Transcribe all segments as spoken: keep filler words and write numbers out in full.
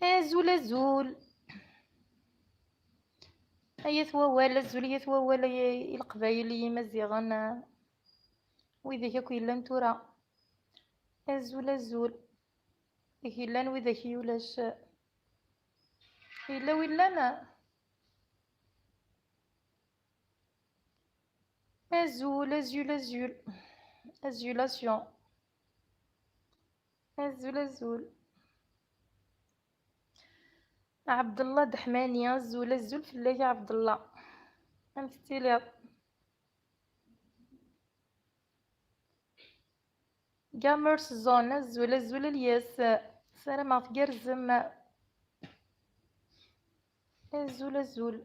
Azul, azul. Ay at wawal, azul ay at wawal, ay, i Leqbayel, i Yimaziɣen, widak akk yellan tura. Azul, azul. Widak yellan, widak yulac. Yella wi llan? Azul, azul, azul. Azulation. Azul, azul. Ɛebdellah Deḥmani, azul, azul fell-ak a Ɛebdellah. Amek tettiliḍ? Gamers Zone, azul, azul a Lyas. Ssarameɣ tgerrzem. Azul, azul.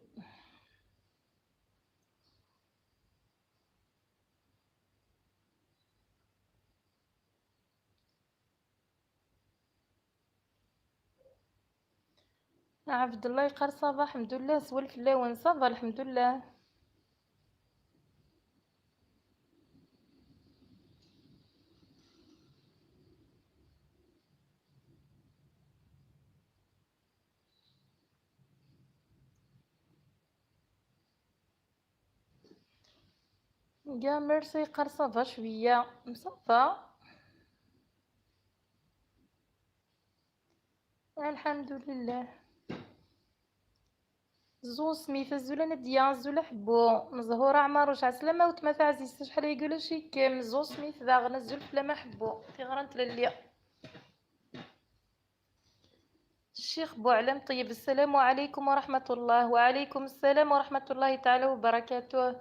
Ɛebdellah yeqqar ça va, ḥemdullah, swal fell-awen, ça va, lḥemdullah. Gamers yeqqar ça va cwiya, ça va. Lḥemdulillah. Zo Smith, azul a Nadia, azul a Ḥebbu. Meẓhura Ɛmaruc, ɛeslama weltma taɛzizt, acḥal ay ulac-ikem. Zo Smith daɣen, azul fell-am a Ḥebbu. Tiɣra n tlelli. Ccix Buɛlam Ṭeyyeb, ssalamu ɛalaykum wa raḥmatullah. Wa ɛalaykum ssalam wa raḥmatullahi taɛala wa barakatuh.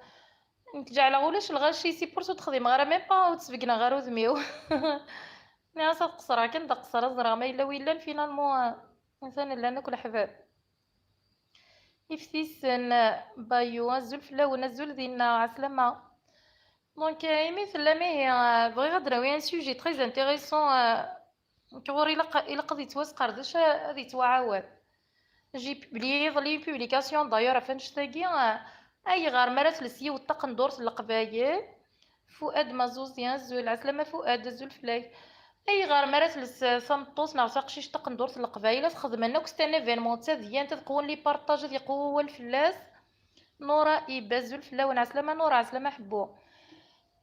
Nekk ǧeɛleɣ ulac lɣaci, c'est pour ça ur t-xdimeɣ ara, même pas ur t-sbeggneɣ ɣer udem-iw. Nniɣ-as ad qeṣṣreɣ kan, d aqeṣṣer, ad ẓreɣ ma yella wi yellan, finalement, atan llan akk leḥbab. Iftisen, Bayou, azul fell-awen, azul dinna, ɛeslama. Donc, euh, imi tellam ihi, euh, bɣiɣ ad d-nawi un sujet très intéressant, euh, nekk ɣur-i ilaq, ilaq ad yettwasqerdec, euh, ad yettwaɛawed. J'ai publié iḍelli une publication, d'ailleurs, ɣef annect-agi, euh, ayɣer mi ara tles yiwet taqendurt n Leqbayel, Fuad Mazuzi, azul, ɛeslama Fuad, azul fell-ak. Ayɣer mi ara tles, euh, tameṭṭut neɣ taqcict taqendurt n Leqbayel, ad xedmen akk, c'est un événement d tadyant, ad qewwen les partages, ad yeqwu wawal fell-as. Nura Iba, azul fell-awen, ɛeslama Nura, ɛeslama Ḥebbu.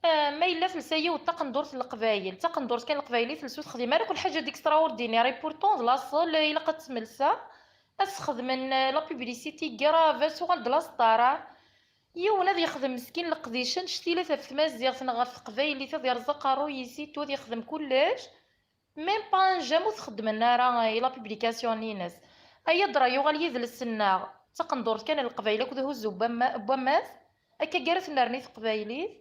Ah, ma yella telsa yiwet taqendurt n Leqbayel, d taqendurt kan n Leqbayel i telsa, ur texdim ara akk lḥaǧa d'extraordinaire, et pourtant d laṣel, ilaq ad tt-tmelsa. Ad s-xedmen, euh, la publicité grave, ad tuɣal d la star, ah. Yiwen ad yexdem meskin leqdic annect-ilat ɣef tmaziɣt neɣ ɣef teqbaylit, ad yerẓ aqerruy-is et tout, ad yexdem kullec. Même pas un j'aime ur t-xeddmen ara i la publication-ines. Aya ddra yuɣal yidles-nneɣ d taqendurt kan n Leqbayel akked uhuzzu n wamma-, n wammas. Akkagi ara tennerni teqbaylit.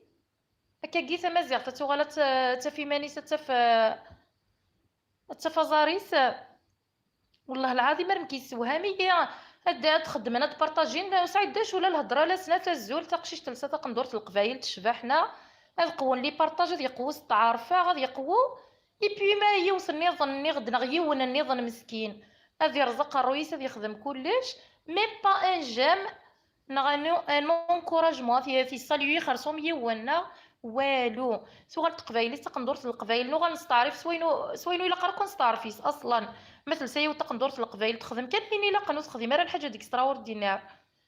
Akkagi tamaziɣt ad tuɣal ad t-, ad taf iman-is, ad taf, ad taf aẓar-is. Wellah lɛadim ar nekk yessewham-iyi. Ad, ad xeddmen, ad partajin, ur sɛid d acu, la lhedra, la snat azul, taqcict telsa taqendurt n Leqbayel tecbeḥ, neɣ ad qewwen les partages, ad yeqwu s ttɛarfa, ad yeqwu. Et puis ma yiwet nniḍen nniɣ-d neɣ yiwen nniḍen meskin ad yerẓ aqerruy-is, ad yexdem kullec, même pas un j'aime neɣ un, un encouragement, ad t-, ad t-yessalyu xersum yiwen neɣ walu. Tuɣal teqbaylit taqendurt n Leqbayel, nuɣal nesteɛrif s wayen u-, s wayen ur ilaq ara akk ad nesteɛref yis aṣlan. Ma telsa yiwet taqendurt n Leqbayel, texdem kan ayen ilaqen, ur texdim ara lḥaǧa d'extraordinaire.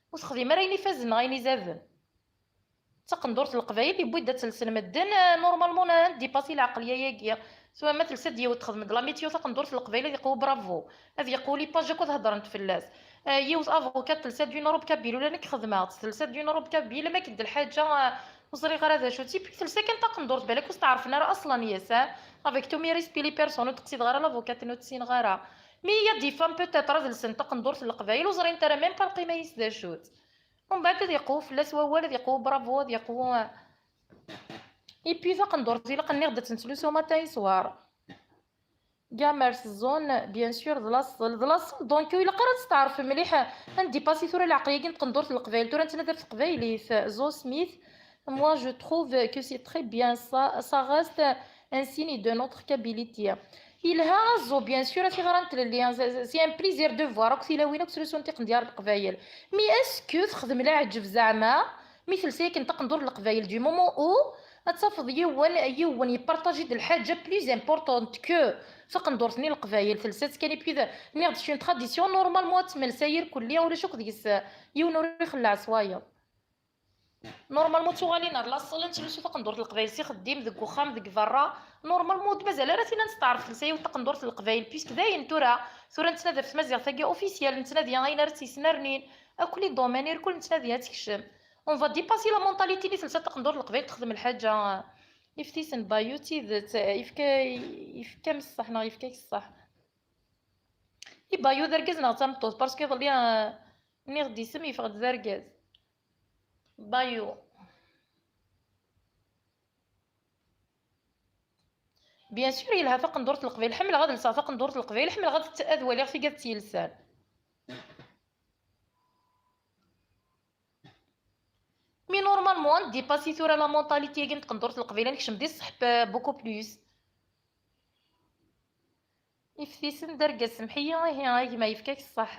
Ur texdim ara ayen ifazen neɣ ayen izaden. D taqendurt n Leqbayel, yewwi-d ad telsen medden, euh, normalement, ad ndipasi lɛeqliya-agi. Tura ma telsa-d yiwet texdem-d la météo taqendurt n Leqbayel, ad yeqwu bravo. Ad yeqwu les pages akk ad hedrent fell-as. Euh, yiwet avocat telsa-d une robe kabyle, ula nekk xedmeɣ-tt, telsa-d une robe kabyle, ma k-d lḥaǧa, euh, ur ẓriɣ ara d acu-tt. Et puis telsa kan taqendurt, balak ur steɛrfen ara aṣlan yes, hein. Avec tous mes respects les personnes, ur d-qsideɣ ara l'avocat-nni, ur tt-ssineɣ ara. Mais il y a des femmes peut-être ad lsent taqendurt n Leqbayel, ur ẓrint ara même pas lqima-is d acu-tt. Umbeɛd ad yeqwu fell-as wawal, ad yeqwu bravo, ad yeqwu. Et puis taqendurt ilaq nniɣ-d ad tt-nettlusu matin et soir. Gamers Zone, bien sûr, d laṣel, d laṣel. Donc ur ilaq ara ad testeɛref mliḥ. Ad ndipasi tura lɛeqliya-agi n tqendurt n Leqbayel, tura nettnadi ɣef teqbaylit. Zo Smith, moi je trouve que c'est très bien, ça, ça reste un signe de notre Kabilité. Yelha a Zo, bien sûr, a tiɣra n tlelli, c'est un plaisir de voir akk tilawin akk ttlusunt iqendyar n Leqbayel. Mais est-ce que texdem leɛǧeb zeɛma mi telsa akken taqendurt n Leqbayel, du moment où Ad tafeḍ yiwen, yiwen yepartaji-d lḥaǧa plus importante que taqendurt-nni n Leqbayel, telsa-tt kan, et puis d-, nniɣ-d c'est une tradition, normalement ad tmelsa irkelli, ulac akk deg-s yiwen ur ixelleɛ s wayeḍ. Normalement tuɣalin ar laṣel, nettlusu taqendurt n Leqbayel s ixeddim, deg uxxam, deg berra. Normalement ur d-mazal ara tin ad nesteɛref telsa yiwet taqendurt n Leqbayel, puisque dayen tura, tura nettnadi ɣef tmaziɣt-agi officielle, nettnadi ayen ara tt-yesnernin, akk les domaines, irkul nettnadi ad tekcem. On va dépasser la mentalité-nni telsa taqendurt n Leqbayel texdem lḥaǧa. Iftisen Bayou d tidet, yefka, yefka-m ṣṣeḥ neɣ yefka-k ṣṣeḥ. I Bayou d argaz neɣ d tameṭṭut? Parce que iḍelli, euh, nniɣ-d isem yeffeɣ-d d argaz. Bayou. Bien sûr yelha taqendurt n Leqbayel, ḥemmleɣ ad lseɣ taqendurt n Leqbayel, ḥemmleɣ ad, ad waliɣ tigad tt-yelsan. Mais normalement ad dépasser tura la mentalité-agi n tqendurt n Leqbayel, ad nekcem di ṣṣeḥ beaucoup plus. Iftisen d argaz, semḥ-iyi, ihi a gma yefka-k ṣṣeḥ.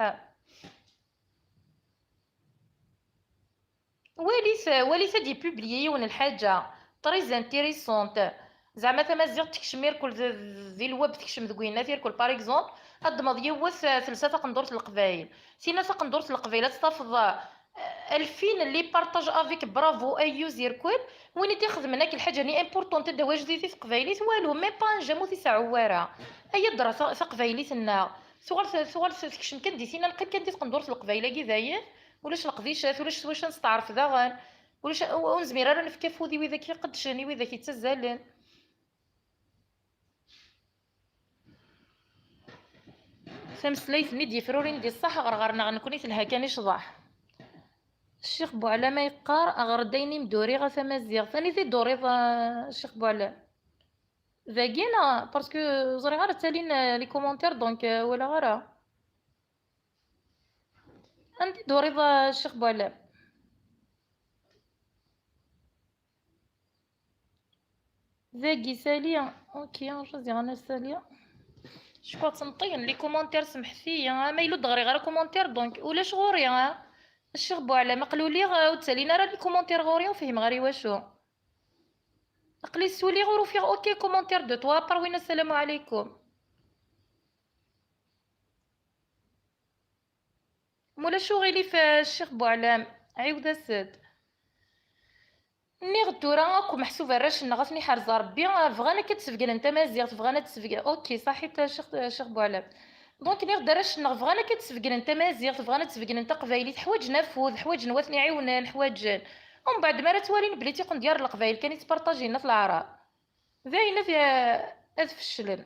Walit, walit ad d-ipubliyi yiwen lḥaǧa très intéressante. Zeɛma tamaziɣt tekcem irkul d, d, di lweb tekcem deg winnat irkul, par exemple, ad d-tmeḍ yiwet, eh, telsa taqendurt n Leqbayel. Tinna taqendurt n Leqbayel ad tafeḍ, eh, alfin les partages avec bravo ayyuz irkul. Win i d-ixedmen akk lḥaǧa-nni importante, ad d-awi ajdid i teqbaylit, walu, même pas un j'aime ur t-iseɛɛu ara. Ay adra ta-, taqbaylit-nneɣ. Tuɣal t-, tuɣal t-, tekcem kan di tinna, neqqim kan di tqendurt n Leqbayel-agi dayen. Ulac leqdicat, ulac s wacu ad nesteɛref daɣen. Ulac, ur nezmir ara nefk afud i widak iqeddcen, i widak ittazzalen. Tameslayt-nni d-yefrurin di ṣṣeḥ ɣer ɣer-neɣ nekkni telha kan i ccḍeḥ. Ccix Buɛlama yeqqar, ɣer-d ayen i m-d-uriɣ a tamaziɣt. Anida i d-turiḍ, a Ccix Buɛlam? Dagi neɣ? Parce que ẓriɣ ara ttalin, euh, les commentaires, donc, euh, walaɣ ara. Anda i d-turiḍ, a Ccix Buɛlam? Dagi sali. Ok, je dirais ana sali. Cukkeɣ ttneṭṭigen les commentaires, semḥet-iyi, ama yella ur d-ɣriɣ ara commentaire, donc ulac ɣur-i, a Ccix Buɛlam. Aql-i uliɣ, ur ttalin ara les commentaires ɣur-i, ur fhimeɣ ara i wacu. Aql-i suliɣ, ur ufiɣ aucun commentaire de toi, à part win assalamu ɛalaykum. Mulac uɣilif, a Ccix Buɛlam, ɛiwed-as-d. Nniɣ-d tura akk meḥsub arrac-nneɣ ad ten-iḥrez Rebbi, bɣan akka ad d-sbeggnen tamaziɣt, bɣan ad d-sbeggnen, ok, ṣaḥit a Ccix, a Ccix Buɛlam. Donc nniɣ-d arrac-nneɣ bɣan akka ad d-sbeggnen tamaziɣt, bɣan ad d-sbeggnen taqbaylit, ḥwaǧen afud, ḥwaǧen wa ten-iɛiwnen, ḥwaǧen. Umbeɛd mi ara ttwalin belli tiqendyar n Leqbayel kan i ttpartajin at Leɛrab, d ayen ad, ad feclen.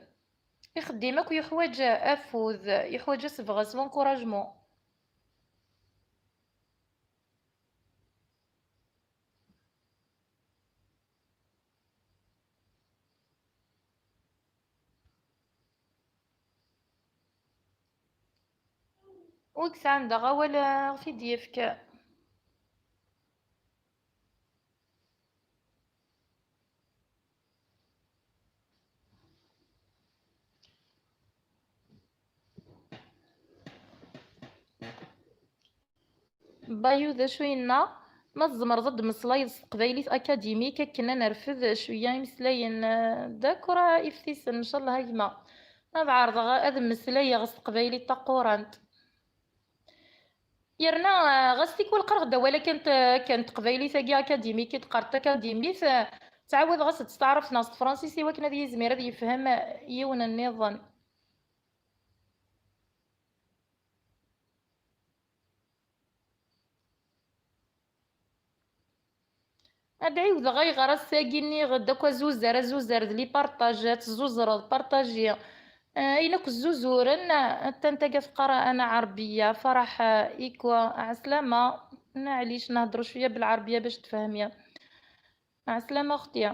Ixeddim akk yeḥwaǧ afud, yeḥwaǧ asebɣes, l'encouragement. Ur yesɛan daɣ awal, a ɣ-t-id-yefk. Bayou d acu yenna? Ma tzemreḍ ad d-meslayeḍ s teqbaylit akadimik akken ad nerfed cwiya imeslayen. Eh, d'accord a Iftisen, ncallah a gma. Ad ɛerḍeɣ ad mmeslayeɣ s teqbaylit taqurant. Yerna, eh, ɣas tikwal qqareɣ-d awal akken t-, akken teqbaylit-agi akadimik i d-qqarent takadimit, eh, ttɛawadeɣ-as-d s taɛrabt neɣ s tefransist i wakken ad yizmir ad yefhem, eh, yiwen nniḍen. Ad ɛiwdeɣ ayɣer ass-agi nniɣ-d akk azuzer, azuzer d les partages, ad tezzuzreḍ, partager. Eh, ayen akk zzuzuren, attan taga teqqar أنا عربية، فرح، eh, إيكوا، عسلامة، معليش نهضروا شوية بالعربية باش تفهمي. عسلامة أختي.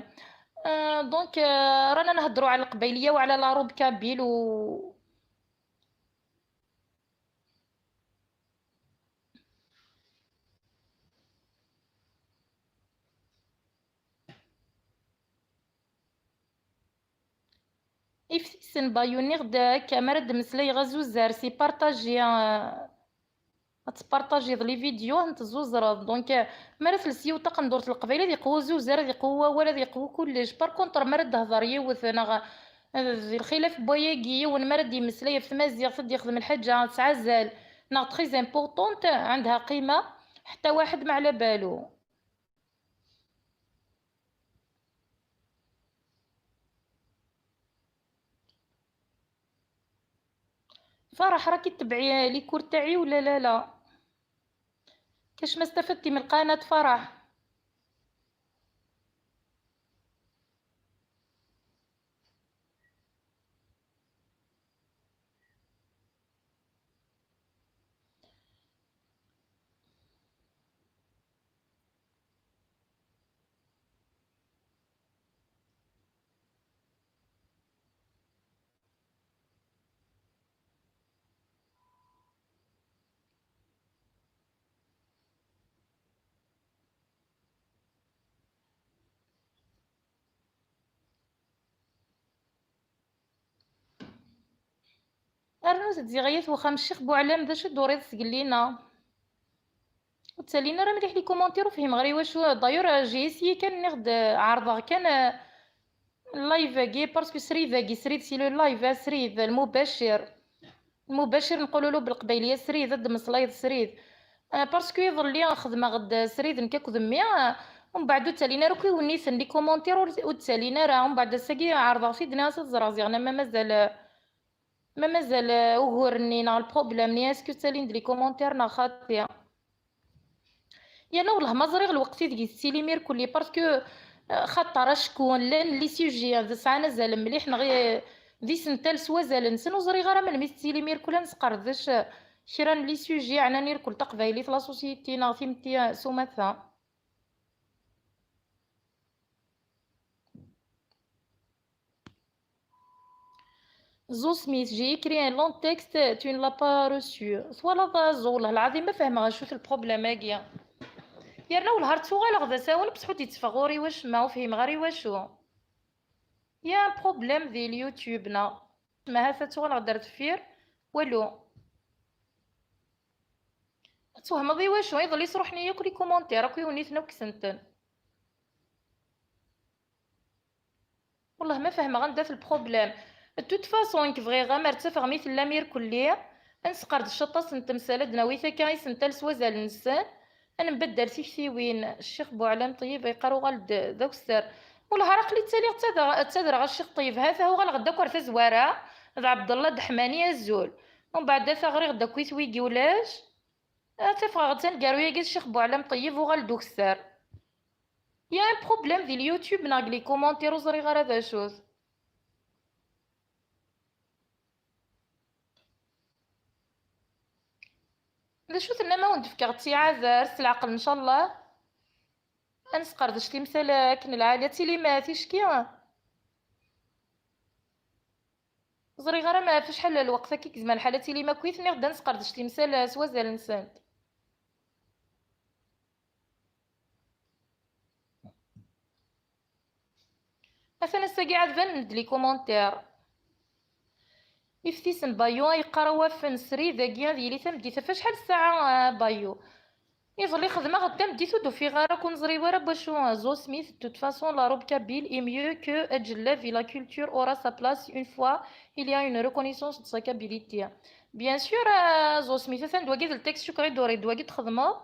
Eh, donc, eh, رانا نهضروا على القبايلية وعلى la robe kabyle و Iftisen Bayou, nniɣ-d akka, mi ara d-mmeslayeɣ azuzer, c'est partager, euh, ad tpartajiḍ les vidéos, ad tezzuẓreḍ. Donc, euh, mi ara tels yiwet taqendurt n leqbayel, ad yeqwu uzuzer, ad yeqwu wawal, ad yeqwu kullec. Par contre, mi ara d-tehder yiwet, neɣ, euh, di lxilaf n wayagi, yiwen mi ara d-yemmeslay ɣef tmaziɣt, ad d-yexdem lḥaǧa tesɛa azal, neɣ très importante, عندها قيمة, ḥetta waḥed ma ɛla balu. فرح، راكي تتبعي les cours تاعي ولا لا؟ لا، كاش ما استفدتي من قناة فرح؟ Rnu-t-id ziɣ ay at wexxam Ccix Buɛlam, d acu i d-turiḍ sgellina? Ur ttalin ara mliḥ les commentaires, ur fhimeɣ ara i wacu. D'ailleurs, j'ai essayé kan, nniɣ-d, ɛerḍeɣ kan, euh, live-agi, parce que srid-agi, srid si le live, ah, srid, lmubacir. Lmubacir nqulu belqbayli, ah, srid, ad d-meslayeḍ srid. Euh, parce que iḍelli xedmeɣ-d srid nekk akked mmi, euh, umbeɛd ur ttalin ara akk iwenniten, les commentaires ur, ur ttalin ara. Umbeɛd ass-agi ɛerḍeɣ-t-id, nniɣ-as ad ẓreɣ ziɣen ama mazal, ma mazal, euh, ugur-nni neɣ lproblème-nni, est-ce que ttalin-d les commentaires neɣ xaṭi? Yerna wellah ma ẓriɣ lweqt ideg i tettili mirkelli, parce que, euh, xaṭer acku llan les sujets d sɛan azal mliḥ, neɣ, euh, d isental s wazal-nsen, ur ẓriɣ ara melmi tettili mirkelli ad nesqerdec, euh, kra n les sujets, ɛnan irkel taqbaylit, la société neɣ timetti, euh, s umata. Zo Smith, j'ai écrit un long texte, tu ne l'as pas reçu. Twalaḍ a Zo, wellah lɛaḍim ma fehmeɣ acu-t lproblème-agi. Yerna wellah ar ttuɣaleɣ d asawen, bṣeḥ ur d-yetteffeɣ ɣur-i wacemma, ur fhimeɣ ara i wacu. Y a un problème di YouTube, neɣ? Ma ha-t-a ttuɣaleɣ-d ar deffir, walu. Ad twehmeḍ i wacu, iḍelli sruḥen-iyi akk les commentaires, akk iwenniten akk kksen-ten. Wellah ma fehmeɣ anda-t lproblème. De toute façon, nekk bɣiɣ amer ttafeɣ mi tellam irkelli, ad nesqerdec aṭas n temsal, ad d-nawi takka isental s wazal-nsen, ad nembaddal tiktiwin. Ccix Buɛlam Ṭeyyib yeqqar uɣal-d d akessar. Wellah ar aql-i ttaliɣ ttadreɣ, ttadreɣ a Ccix Ṭeyyib, ha-t-a uɣaleɣ-d akk ar tazwara, d Ɛebdellah Deḥmani, azul. Umbeɛd ad t-ɣriɣ-d akkit wigi ulac. Ad tafeɣ ɣer taneggaru-agi d Ccix Buɛlam Ṭeyyib uɣal-d ukessar. Y a un problème di YouTube neɣ deg les commentaires, ur ẓriɣ ara d acu-t. D acu tennam a wen-d-fkeɣ ttiɛad ar s leɛqel, ncallah. Ad nesqerdec timsal akken lɛali, ad tilim ticki. Ur ẓriɣ ara ma ɣef acḥal lweqt akka i yezmer lḥal ad tilim akkit, nniɣ-d ad nesqerdec timsal s wazal-nsent. Atan ass-agi ɛad banen-d les commentaires. Iftisen Bayu ay yeqqar awafen srid-agi ad yili tameddit. Ɣef acḥal ssaɛa, ah, Bayu? Iḍelli xedmeɣ-d tameddit ur d-ufiɣ ara, ur neẓri wara n wacu. Zo Smith, de toute façon, la robe kabyle est mieux que Adjellab et la culture aura sa place une fois il y a une reconnaissance de sa kabylité. Bien sûr, ah, Zo Smith, atan d wagi d ltaks cukkeɣ i d-uriɣ d wagi d-txedmeḍ.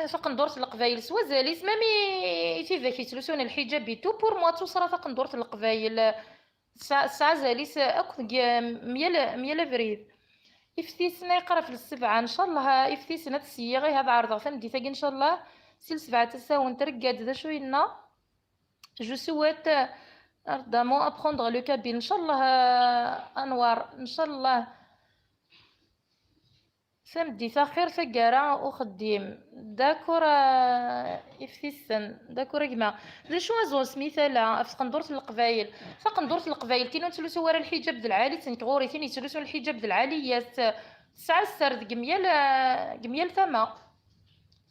Taqendurt n Leqbayel s wazal-is, même i, i tidak yettlusun lḥiǧab et tout, pour moi d tuṣṣra taqendurt n Leqbayel. Tesɛa, tesɛa azal-is akk deg myal, myal abrid. Iftisen ay yeqqar ɣef lsebɛa, ncallah iftisen ad seyyiɣ, ihi ad ɛerḍeɣ tameddit-agi, ncallah, si lsebɛa tasawent, reggad d acu yenna. Je souhaite ardemment apprendre le kabyle, ncallah, Anwar, ncallah. Tameddit axir taggara uxeddim. D'accord, ah, iftisen. D'accord a gma. D acu a Zo Smith ala ɣef taqendurt n Leqbayel? Taqendurt n Leqbayel, tin ur nettlusu ara lḥiǧab d lɛali, ttnekk ɣur-i, tin yettlusun lḥiǧab d lɛali, yas tesɛa sser deg myal, ah, deg myal tama.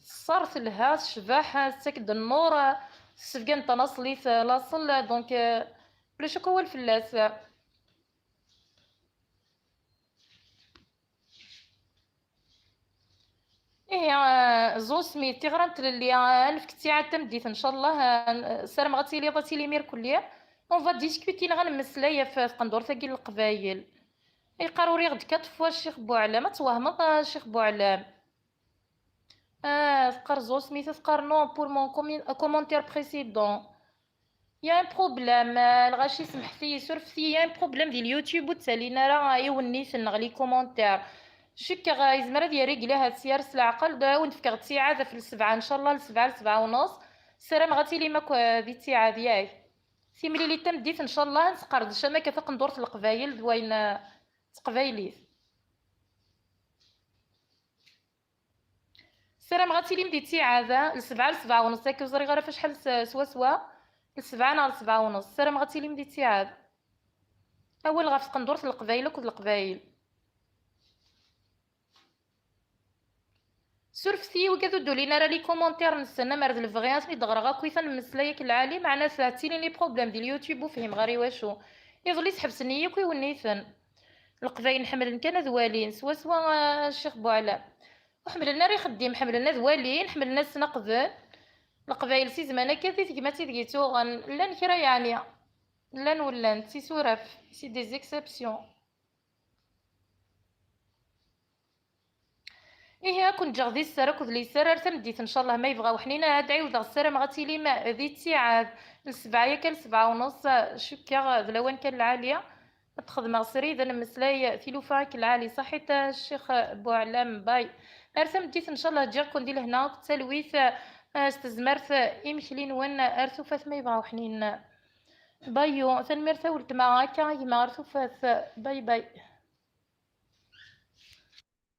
Tesser, telha, tecbeḥ, tettak-d nnur, ah, tessebgan tanaṣlit, ah, laṣel, ah, donc, ah, ulac akk awal fell-as. Ẓusmi, tiɣra n tlelli, ad nefk ttiɛad tameddit, ncallah. Ssarameɣ ad tiliḍ, ad tili mirkelli. On va discuter, neɣ ad nemmeslay ɣef tqendurt-agi n Leqbayel. Yeqqar uriɣ-d quatre fois Ccix Buɛlam. Ad twehmeḍ, a Ccix Buɛlam. Ah, teqqar Ẓusmi, teqqar non pour mon commen-, commentaire précédent. Y a un problème, ah, lɣaci, semḥet-iyi, surfet-iyi, y a un problème di YouTube, ur ttalin ara iwenniten neɣ les commentaires. Cikkeɣ, ah, yezmer ad yerrigli ahat s yar s leɛqel, d, ad wen-d-fkeɣ ttiɛad ɣef lsebɛa, ncallah, lsebɛa, lsebɛa u nneṣ. Ssarameɣ ad tilim akk, ah, di ttiɛad, yak. Timlilit tameddit, ncallah, ad nesqerdec am akka taqendurt n Leqbayel d wayen, ah, s teqbaylit. Ssarameɣ ad tilim di ttiɛad, lsebɛa, lsebɛa u nneṣ, akka ur ẓriɣ ara ɣef acḥal s-, swaswa, lsebɛa neɣ lsebɛa u nneṣ. Ssarameɣ ad tilim di ttiɛad. Awal ɣef tqendurt n Leqbayel akked Leqbayel. Surfet-iyi wigad ur d-ulin ara les commentaires-nsen, amer d lebɣi ad ten-id-ɣreɣ akkit, ad nemmeslay akken lɛali, meɛna ad tilin les problèmes di YouTube, ur fhimeɣ ara i wacu. Iḍelli sḥebsen-iyi akk iwenniten. Leqbayel ḥemmlen kan ad walin, swaswa, ah, Ccix Buɛlam. Ur ḥemmlen ara ixeddim, ḥemmlen ad walin, ḥemmlen ad snaqden. Leqbayel si zman akka di tegmat ideg i ttuɣen, llan kra yeɛni. Llan, wellan, d tisuraf, c'est des exceptions. Ihi, ad ken-ǧǧeɣ di sser akked liser ar tameddit, ncallah, ma yebɣa uḥnin, ad ɛiwdeɣ. Ssarameɣ ad tilim di ttiɛad, lsebɛa yakka, lsebɛa u nneṣ, cukkeɣ d lawan kan lɛali. Ad t-xedmeɣ srid, ad nemmeslay tilufa akken lɛali. Ṣaḥit a Ccix Buɛlam, bye. Ar tameddit, ncallah, ǧǧiɣ-ken di lehna akked talwit, eh, s tezmert, imekli-nwen ar tufat, ma yebɣa uḥnin. Bye. Tanemmirt a weltma, akka a gma, ar tufat. Bye bye.